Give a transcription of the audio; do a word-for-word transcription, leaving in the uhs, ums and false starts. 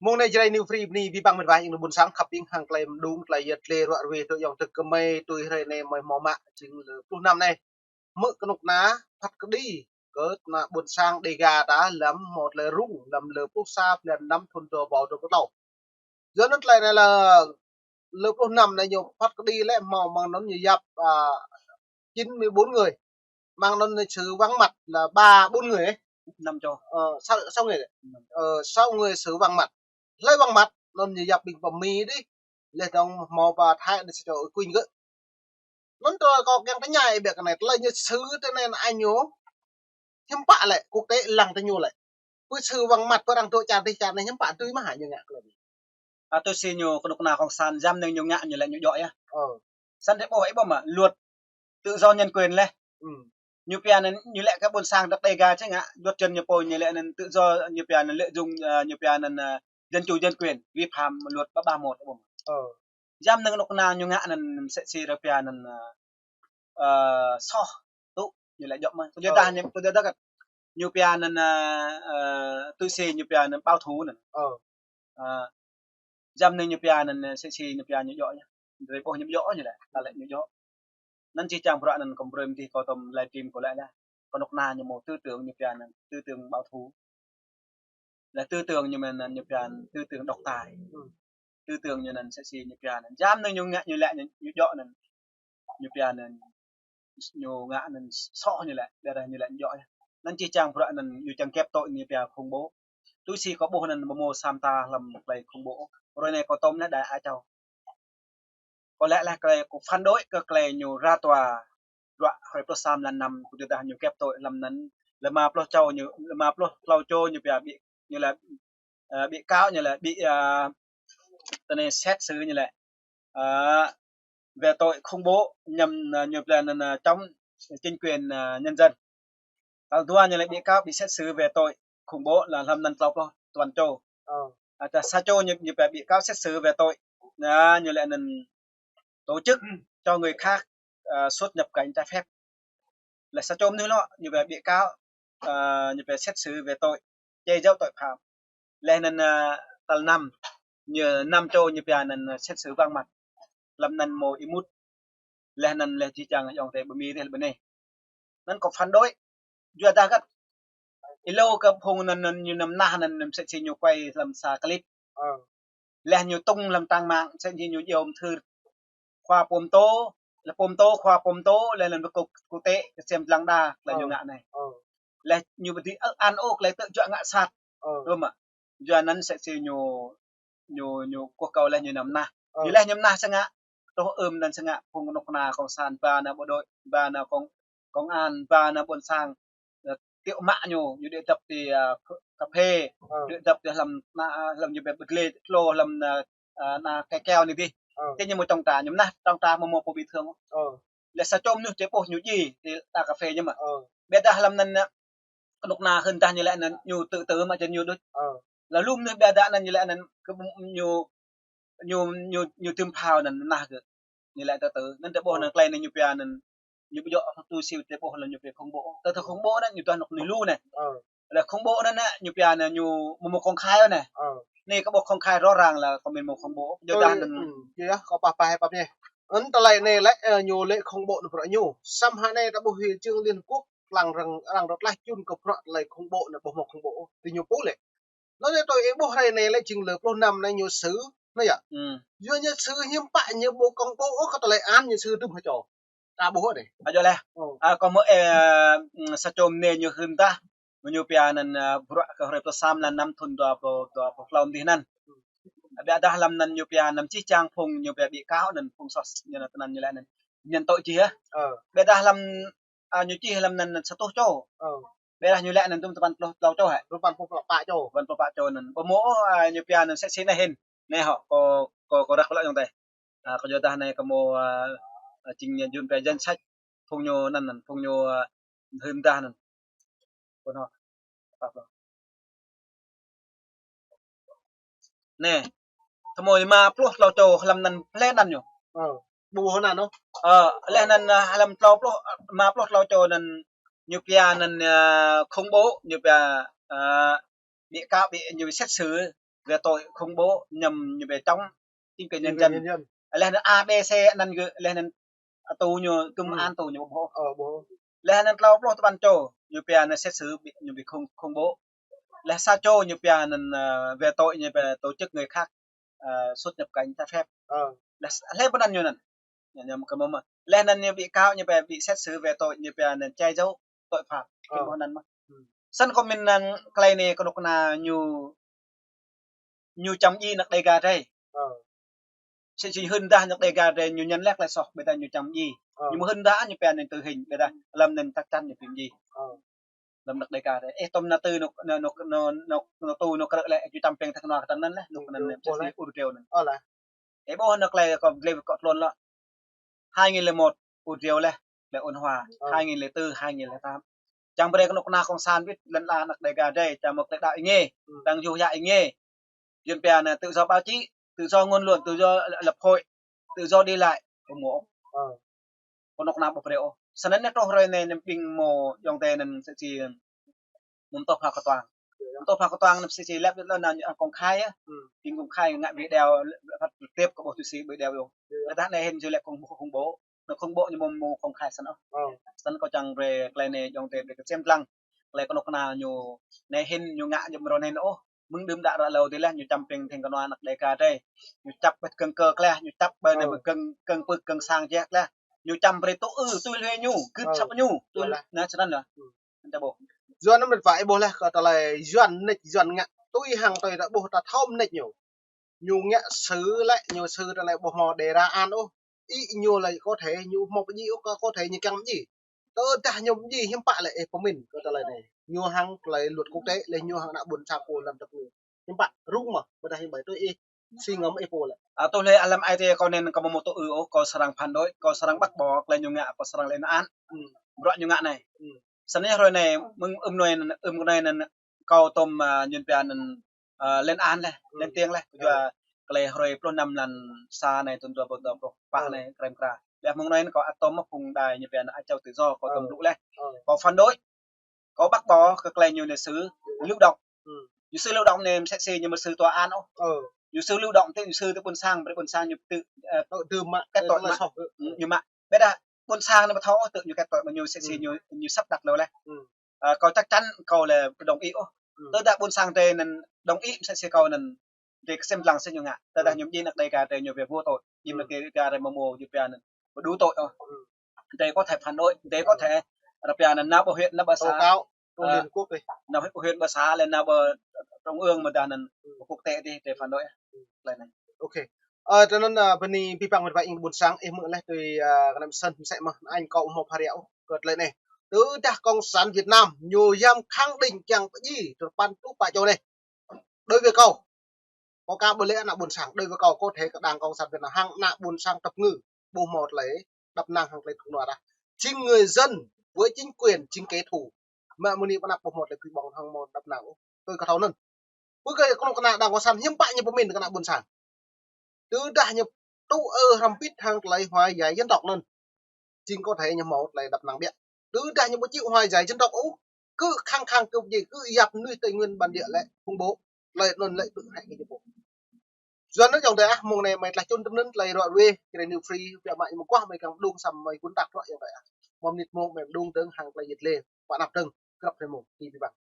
Mông anai Jrai New Free bơni abih bang met wa ƀing ƀôn sang khăp ƀing hăng tơlơi mơđung, tơlơi yet lĕ ruă ruih tơ ayŏng tơk kơmơi tui hrơi anai mơi hmâo mă jing lơ pluh năm anai. Hmư̆ kơnuk kơna phat kơđi kơ kơnuk kơna ƀôn sang Đêga ta lăm hmâo tơlơi rŭng lăm lơ pluh sa blan năm thun dua rơbâo dua pluh klâo. Yua anŭn tơlơi anai lơ, lơ pluh năm anai ñu phat kơđi lĕ hmâo mơ̆ng anŭn ñu yap, à, chín mươi bốn người. Mơ̆ng anŭn ñu xử vắng mặt là ba, bốn người ấy. Năm châu. Ờ, sáu, sáu người. Năm châu. Ờ, sáu người xử vắng mặt. Hlơi vắng mặt, anŭn ñu yap ƀing pơ Mi đih. Lĕ dong hmâo pơ Thái anŭn sa čô Quynh gơ̆. Anŭn tơ kâo kiăng tơña ih ƀiă kơ anai, tơlơi ñu xử tơ anai anai ñu hiư̆m pă lĕ, quốc tế lăng tơ ñu lĕ. Pơ xử vắng mặt, pơ arăng dŏ čar dih čar anai hiư̆m pă tui mơ̆ hă ñu ngă kơ lĕ. À, tui si ñu kơnuk kơna cộng sản, jăm anai ñu ngă ñu lĕ ñu djơ̆ yơh. Ờ. Săn rĕ ƀôh ih ƀuh mơ̆, luật tự do nhân quyền lĕ. Ừ. Ñu pia anŭn, ñu lĕ kơ ƀôn sang dăk Đêga čih ngă, luật dân ñu pô ñu lĕ anŭn tự do, ñu pia anŭn lợi dụng, à, ñu pia anŭn, à, dân chủ nhân quyền, vi phạm luật ba ba một ƀuh mơ̆. Ờ. Jăm anai kơnuk kơna ñu ngă anŭn mơsĕ si ră pia anŭn, à, à, soh tŭ ñu lĕ djơ̆ mơ̆n. Kơ djơ̆ dah ñu, kơ djơ̆ dah kơ ñu pia anŭn, à, à, tui si ñu pia anŭn bảo thủ anŭn. Ờ. À, jăm anai ñu pia anŭn, à, mơsĕ si ñu pia ñu djơ̆ ñu. Rơi ƀôh ñu djơ̆ ñu lĕ, ta lĕ ñu djơ̆. Anŭn čih čang bruă anŭn kơ brơi mơ̆ng tih kâo tơm live stream kâo lĕ lĕ. Kơnuk kơna ñu hmâo tư tưởng ñu pia anŭn, tư tưởng bảo thủ. Lĕ tư tưởng ñu mơ̆n anŭn ñu pia anŭn tư tưởng độc tài. Ừ. Tư tưởng ñu anŭn mơsĕ si ñu pia anŭn. Jăm anai ñu ngă ñu lĕ ñu, ñu djơ̆ anŭn. Ñu pia anŭn ñu ngă anŭn soh ñu lĕ, ƀiă dah ñu lĕ ñu djơ̆ yơh. Anŭn čih čang bruă anŭn ñu čang kĕp tui ñu pia khủng bố. Tui si kâo ƀuh anŭn ƀu hmâo sa mta hlăm tơlơi khủng bố. Rơi anai kâo tơm lĕ đài Á Châu. Kâo lĕ lĕ tơlơi kâo phản đối kơ tơlơi ñu ra tòa ră hrơi pluh sa blan năm kơ djơ̆ dah ñu kĕp tui hlăm anŭn. Lơ rơma pluh čô ñu, lơ rơma pluh klâo čô ñu pia ƀĭ, ñu lĕ, à, bị cáo ñu lĕ bị, à, tơ anai xét xử ñu lĕ, à, về tội khủng bố nhằm, à, ñu pia anŭn, à, chống chính quyền, à, nhân dân. Tal dua ñu lĕ bị cáo bị xét xử về tội khủng bố lĕ hlăm anŭn klâo pluh tuan čô. Ờ. À, tal sa čô ñu, ñu pia bị cáo xét xử về tội, à, ñu lĕ anŭn tổ chức cho người khác, à, xuất nhập cảnh trái phép. Lĕ sa čô mơnuih lŏ ñu pia bị cáo, à, ñu pia xét xử về tội che giấu tội phạm. Lĕ anŭn, à, tal năm, ñu năm čô ñu pia anŭn, à, xét xử vắng mặt. Hlăm anŭn hmâo ih mŭt. Lĕ anŭn lĕ čih čang ayŏng adơi ƀơ Mi dih lĕ ƀơ anai. Anŭn kâo phản đối. Yua dah kơ ih lŏ kơ phung anŭn, anŭn ñu năm nah anŭn mơsĕ si ñu quay hlăm sa clip. Ờ. Lĕ ñu tung hlăm trang mạng, mơsĕ si ñu djơ̆ mơthưr khua pôm tô, lĕ pôm tô, khua pôm tô, lĕ anŭn ƀu kơ quốc tế, kơ sem lăng đa, lĕ ñu ngă anai. Ờ. Lĕ ñu ƀu dưi, ơ, ăn ôh, lĕ tơjuă ngă sat. Ờ. Ƀuh mơ̆. Yua anŭn mơsĕ si ñu, ñu, ñu kơkuh kâo lĕ ñu năm nah. Ờ. Ñu lĕ ñu năm nah sơngă, truh ưm anŭn sơngă, phung kơnuk kơna cộng sản, ba ană bộ đội, ba ană công, công an, ba ană ƀôn sang, ơ, tiŏ mă ñu, ñu đuaĭ dăp ti, ơ, cà phê, đuaĭ dăp ti hlăm ană, hlăm ñu ƀĕ ƀơ̆t lĕ, tlô hlăm ană, ơ, ană kê keo anai dih. Tơ ñu hmâo trong trà, ñu năm nah trong trà hmâo hmâo pô bị thương. Lĕ sa čô mơnuih tơ ƀôh ñu djai, ti ană cà phê ñu mơ̆. Ƀiă dah hlăm anŭn, kơnuk kơna hưn dah ñu lĕ anŭn ñu tự tử mă jăn ñu đôč. Lĕ lu mơnuih ƀiă dah anŭn ñu lĕ anŭn kơ ñu, ñu, ñu, ñu tơm phao anŭn năm nah kơ. Ñu lĕ tự tử. Anŭn tơ ƀôh anŭn tơlơi anŭn ñu pia anŭn ñu ƀu djơ̆ tui si tơ ƀôh lĕ ñu pia khủng bố. Tơ tơ khủng bố anŭn ñu tuah anŏ anai lu anai. Lĕ khủng bố anŭn anai ñu pia anŭn ñu hmâo hmâo công khai anai. Anai kơ ƀôh công khai rõ ràng lĕ kơ mĭn hmâo khủng bố. Yua dah anŭn. Yua kơ pah pah pah yơh. Anŭn tơlơi anai lĕ, ơ, ñu lĕ khủng bố anŭn bruă ñu. Samơ̆ hă anai ta ƀuh huy chương Liên Hợp Quốc lăng arăng, arăng rơt laih čun kơ bruă tơlơi khủng bố anŭn ƀu hmâo khủng bố. Tơ ñu pô lĕ. Anŭn anai tui ih ƀuh hrơi anai lĕ jing lơ pluh năm anai ñu xử, anai yơh. Yua ñu xử hiư̆m pă ñu ƀu công bố ôh kơ tơlơi ăn ñu xử tŭm hơčô. Ta ƀuh anai. Ajoh lĕ. Ơ. À, kâo hmư̆, ơ, sa čô mơnuih ñu hưn dah. Ñu pia anŭn, ơ, bruă kơ hrơi pluh sa blan năm thun dua rơbâo dua pluh klâo dih anŭn. Ƀiă dah hlăm anŭn ñu pia anŭn čih čang phung ñu pia bị cáo anŭn phung soh ñu anŭn tơ anŭn ñu lĕ anŭn. Nhận tội čih yơh. Ƀiă dah hlăm, à, ñu čih hlăm anŭn sa rơtuh čô. Ƀiă dah ñu lĕ anŭn tŭm tơpăn pluh klâo čô hă? Tơpăn pluh pă čô. Tơpăn pluh pă čô anŭn. Ƀu hmâo, à, ñu pia anŭn mơsĕ si anai hĭn. Anai hŏ, kâo, kâo, kâo răk lŏ ayŏng adơi. À, kâo yua dah anai kâo hmâo, à, à, jing ñu jun pia danh sách phung ñu anŭn anŭn, phung ñu, à, hưn dah anŭn. Kâo hmâo. Anai, tơhmâo lima pluh klâo čô hlăm anŭn plei anŭn ñu. Ơ, ƀu hơnăn ôh. Ơ, lĕ anŭn, ơ, hlăm klâo pluh, lima pluh klâo čô anŭn ñu pia anŭn, ơ, khủng bố, ñu pia, ơ, bị cáo, bị, ñu bị xét xử về tội khủng bố, nhằm về chống chính quyền nhân dân. Laih anŭn A, B, C anŭn gơ̆, laih anŭn tù ñu, tùm an tù ñu ƀu hơ̆. Laih anŭn klâo pluh tơpăn čô ñu pia anŭn xét xử bị, ñu bị khủng, khủng bố. Laih sa čô ñu pia anŭn, ờ, về tội ñu pia tổ chức người khác, ờ, xuất nhập cảnh trái phép. Laih, laih pơanăn ñu anŭn. Ñu, ñu kơ mơ̆ mơ̆. Laih anŭn ñu bị cáo ñu pia bị xét xử về tội ñu pia anŭn che giấu tội phạm. Kơ mơ̆ anŭn mơ̆. Snăn kơ mĭn anŭn tơlơi anai kơnuk kơna ñu ñu čăm djai anăk Đêga drei. Sĭt či hưn dah anăk Đêga drei ñu ñăn laih tơlơi soh, ƀiădah ñu čăm djai. Ñu mơ̆ hưn dah ñu pia anŭn tử hình, ƀiădah lăm anŭn chắc chắn ñu či djai. Lăm anăk Đêga drei. Ơ, tơm anŭn tui anŭn, anŭn, anŭn, anŭn, anŭn tui anŭn krư̆ lĕ, či čăm pĕng tơkơnua kơtang anŭn lĕ, anŭn kơnăn anŭn, ƀuh anŭn. Ur dreo anŭn. Ơ, ƀuh anŭn tơlơi kơ glĕ kơ tlôn lŏ. Hai nghìn lẻ một, ur dreo laih, lĕ ôn hòa. Hai nghìn lẻ tư, hai nghìn lẻ tám. Čang brơi kơnuk kơna cộng sản ƀĭt lăn ala anăk Đêga drei, čang mơ̆ tơlơi đaŏ êngiê, čang yua yă êngiê. Yuan pia anŭn tự do báo chí, tự do ngôn luận, tự do lập hội, tự do đi lại, ƀu hmâo ôh. Kơnuk kơna ƀu brơi ôh. Snăn anŭn truh hrơi anai anŭn ƀing mơ̆ ayŏng adơi anŭn sĭt či mơ̆ tŏ pha kơtuang. Mơ̆ tŏ pha kơtuang anŭn sĭt či lĕ ƀiădah anŭn công khai yơh. Ƀing công khai ngă video phát trực tiếp kơ ƀuh tui si video yơh. Ƀiădah anai hĭn či lĕ khủng bố, khủng bố. Anŭn khủng bố ñu mơ̆ mơ̆ công khai snăn ôh. Snăn kâo čang brơi tơlơi anai ayŏng adơi brơi kơsem lăng. Tơlơi kơnuk kơna ñu anai hĭn ñu ngă jăm rŏ anai ôh. Mơ̆ng đưm đă ră hlâo dih laih ñu čăm pĕng thing kơnua anăk Đêga drei. Ñu čăp ƀơi kơ̆ng kơ laih, ñu čăp ƀơi anai ƀơi kơ̆ng, kơ̆ng pưk kơ̆ng sang jĕ laih. Ñu čăm brơi tŭ ư tui hlue ñu, gưt săp ñu, tui laih. Anŭn snăn laih. Anŭn ta ƀuh. Yuan anŭn mĕt wa ih ƀuh laih kơ tơlơi Yuan mơneč Yuan ngă tui hăng tơlơi ta ƀuh ta thâo mơneč ñu. Ñu ngă sư lĕ, ñu sư tơlơi ƀu hmâo đề ra an ôh. Ih ñu lĕ có thể ñu hmâo pơdjai ôh, có, có thể ñu kiăng pơdjai. Tơdah ñu pơdjai hiư̆m pă lĕ ih pơmĭn kơ tơlơi anai. Ñu hăng tơlơi luật quốc tế, lĕ ñu hăng ană ƀôn sang pô lăm tơpul. Hiư̆m pă, rŭng mơ̆, ƀiădah hiư̆m pă tui ih, si ngăm ih pô lĕ. Ơ, tui lĕ alăm ai tiê kâo anŭn kâo mơ̆ mơ̆ tŭ ư ôh, kâo srăng phản đối, kâo srăng bác bỏ tơlơi ñu ngă, kâo srăng lên án. Bruă ñu ngă anai. Snăn hrơi anai, mơ̆ng ưm anai, ưm anai anŭn, kâo tơm, ơ, Yuan pia anŭn, ơ, lên án laih, lên tiếng laih. Kơ yua tơlơi hrơi pluh năm mlan sa anai thŭn dua rơbâo dua pluh pă anai, krem kra. Ƀiădah mơ̆ng anai kâo ăt tơm mơ̆ phung đài ñu pia anŭn Á Châu Tự Do, kâo tơm lu laih. Kâo phản đối. Kâo bác bỏ kơ tơlơi ñu anai sư lưu động. Ñu sư lưu động anai mơsĕ si ñu mơ̆ sư tòa án ôh. Ñu sư lưu động tơ ñu sư tơ ƀôn sang, brơi ƀôn sang ñu tơ, ơ, tơ mă, kết tội mă. Ñu mă. Ƀiădah ƀôn sang anai ƀu thâo ôh tơ ñu kết tội mă ñu mơsĕ si ñu, ñu sắp đặt lu laih. Ơ, kâo chắc chắn kâo lĕ ƀu đồng ý ôh. Tơdah ƀôn sang drei anŭn đồng ý mơsĕ si kâo anŭn drei kơsem lăng sĭt ñu ngă. Tơdah ñu djai anăk Đêga drei ñu về vô tội. Djai anăk Đêga drei mơ̆ mơ̆ Yuan pia anŭn ƀu đủ tội ôh. Drei có thể phản đối, drei có thể ră pia anŭn nao ƀơi huyện, nao ƀơi xã. Tố cáo, tố cáo Liên Quốc đi. Nao huyện, huyện ƀơi xã lĕ nao ƀơi trung ương mơ̆ dah anŭn quốc tế đi, drei phản đối. Tơlơi anai. Ok. Ơ, tui anŭn, ơ, bơni abih bang mĕt wa ih ƀôn sang, ih hmư̆ laih tui, ơ, kơnăm sân mơsĕ mơ̆, anŭn kâo ƀu hmâo pha ră ôh kơ tơlơi anai. Tơdah Cộng sản Việt Nam ñu yam khẳng định kiăng pơdjai tơpăn pluh pă čô anai. Đối với kâo, kâo ka ƀu lĕ ană ƀôn sang, đối với kâo, có thể kơ Đảng Cộng sản Việt Nam hăng ană ƀôn sang tơpngư ƀu hmâo tơlơi đăp năng hăng tơlơi thŭn nua dah. Chính người dân với chính quyền, chính kẻ thù. Mă mơ̆ng anai pơ anăp ƀu hmâo tơlơi pơƀong hăng hmâo đăp năng ôh. Tui kơ thâo anŭn. Pơ kơ kơnuk kơna Đảng Cộng sản hiư̆m pă ñu pơmĭn kơ ană ƀôn sang. Tơdah ñu tŭ ư hrăm pĭt hăng tơlơi hòa giải dân tộc anŭn. Chính có thể ñu hmâo tơlơi đăp năng biă. Tơdah ñu ƀu chịu hòa giải dân tộc ôh, kơ khăng khăng kơ pơdjai, kơ yap mơnuih Tây Nguyên bản địa lĕ khủng bố. Tơlơi anŭn lĕ kơ hĕ kơ ñu pô. Yuan anŭn ayŏng adơi ah, mơ̆ng anai mơi tlaih čun tơm anŭn tơlơi ruă ruê, Jrai News Free, biă mă ñu mơguah mơi kiăng mơđung samơ̆ mơi gun tak ruă ayŏng adơi ah. Mơ̆ mơnit mông mơi mơđung dơ̆ng hăng tơlơi yet lê, pă anăp dơ̆ng, krăp hrơi mông, ti bi băng.